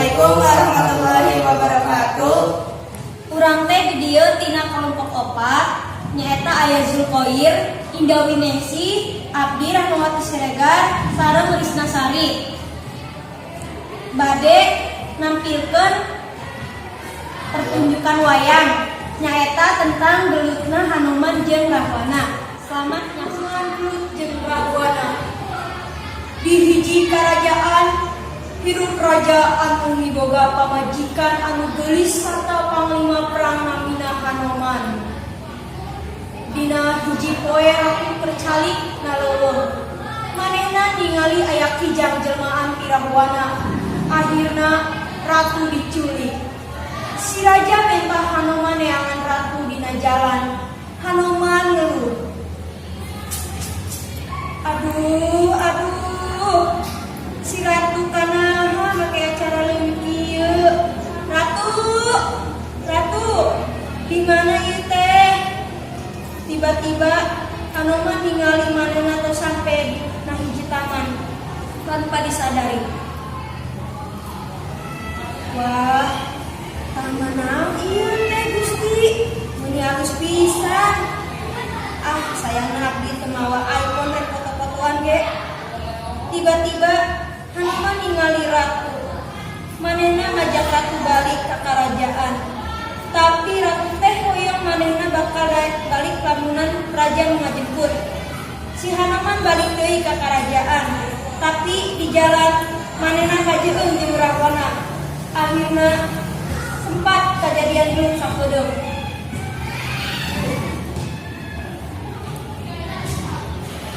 Assalamualaikum warahmatullahi wabarakatuh. Urang teh di dieu tina kelompok 4, nyaeta aya Zulkoir, Indah Winesi, Abdi Rahmawati Siregar, sareng Risna Sari. Bade nampilkeun pertunjukan wayang, nyaeta tentang gelutna Hanuman jeung Rahwana. Selamat nyaksikan. Gelut jeung Rahwana. Di hiji karajaan hirup raja anu miboga pamajikan anu geulis sarta panglima perang namina Hanoman. Dina hiji poe ratu keur calik na leuweung. Manehna ningali aya kijang jelmaan ti Rahwana. Akhirna ratu diculik. Si raja menta Hanoman neangan ratu dina jalan. Hanoman ngeluh. Aduh, aduh. Si ratu kanaha make acara leungit kieu. Ratu, ratu, di mana ieu teh? Tiba-tiba Hanoman ningali manehna tos sampai di na hiji taman tanpa disadari. Wah, taman naon ieu teh, Gusti? Meuni alus pisan. Ah, sayangna abdi teu mawa iPhone, rek foto-fotoan ge. Tiba-tiba Hanoman ningali ratu. Manehna ngajak ratu balik ke kerajaan. Tapi ratu teh hoyong manehna bakal balik lamunan raja nu ngajemput. Si Hanoman balik deui ka kerajaan. Tapi di jalan manehna kajeun jeung Rahwana. Akhirna sempat kejadian gelut sapedeung.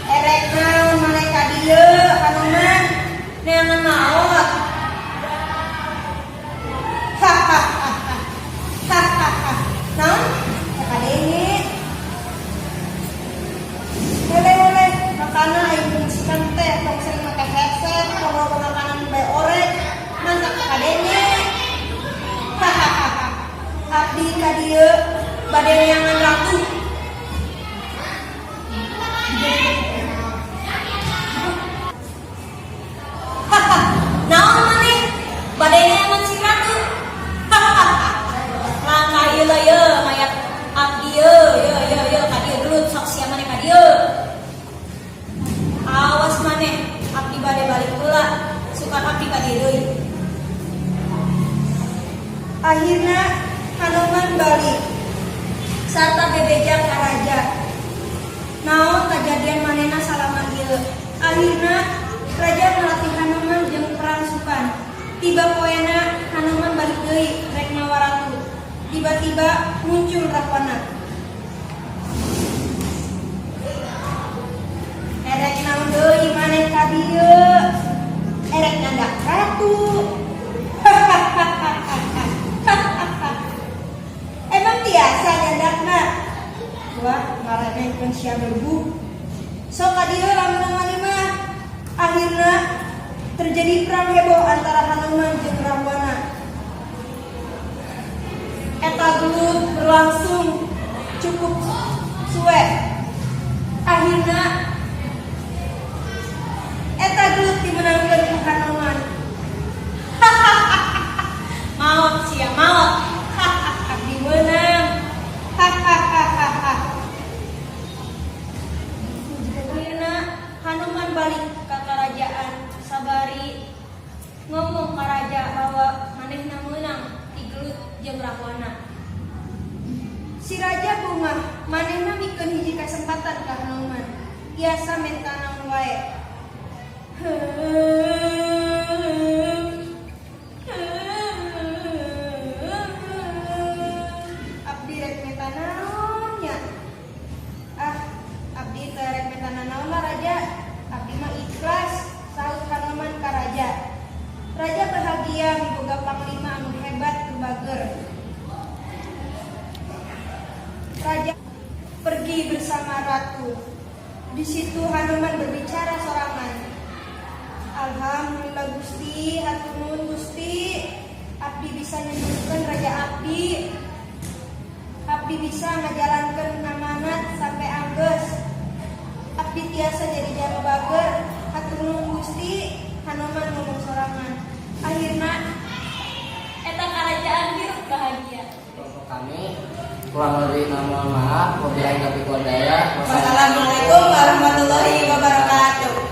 Erek naon maneh ka dieu, Hanoman? Neangan maot. Hahaha. Hahaha. Naon? Kadenge. Hele hele, makana aing fungsikan teh tong sering make headset, tong loba makanan bae orek, matak kadenge. Hahaha. Abdi ka dieu bade neangan ratu. Haha, naon maneh? Bade neangan si ratu. Hahaha. Langkah ieu lah ye, mayat abdi ye, ye ye ye ka dieu gelut sok sia maneh ka dieu. Awas maneh, abdi bade balik heula, sukan abdi ka dieu deui. Akhirna Hanoman balik sarta bebeja ka raja. Naon kajadian manehna salama ieu. Akhirna raja melatih Hanoman jeung perang sukan. Tiba poena Hanoman balik deui rek mawa ratu. Tiba-tiba muncul Rahwana. Erek naon deui maneh ka dieu? Erek nyandak ratu. Hahaha. Emang tiasa nyandakna? Wah, ngaremehkeun sia berbu. Sok ka dieu lamun wani mah. Akhirna terjadi perang heboh antara Hanoman jeung Rahwana. Eta gelut berlangsung cukup suwe. Akhirna eta gelut dimenangkeun ku Hanoman. Maot sia maot. Abdi meunang. Hahaha. Akhirna Hanuman balik ke kerajaan sabari ngomong ka raja bahwa manehna meunang ti gelut jeung Rahwana. Si raja bungah, manehna mikeun hiji kesempatan ka Hanuman. Tiasa menta naon wae. Abdi rek menta naon nya? Ah, abdi teu rek menta naon lah, raja. Abdi mah ikhlas, saut Hanoman ka raja. Raja bahagia miboga panglima anu hebat keur bager. Raja pergi bersama ratu. Di situ Hanuman berbicara sorangan. Alhamdulillah Gusti, hatur nuhun Gusti. Abdi bisa nyembuhkan raja abdi. Abdi bisa ngajalankeun amanat sampai anggeus. Abdi tiasa jadi jalma bager. Hatur nuhun Gusti, Hanoman ngomong sorangan. Akhirna Kurang lebih mohon maaf. Wabillahi taufiq wal hidayah.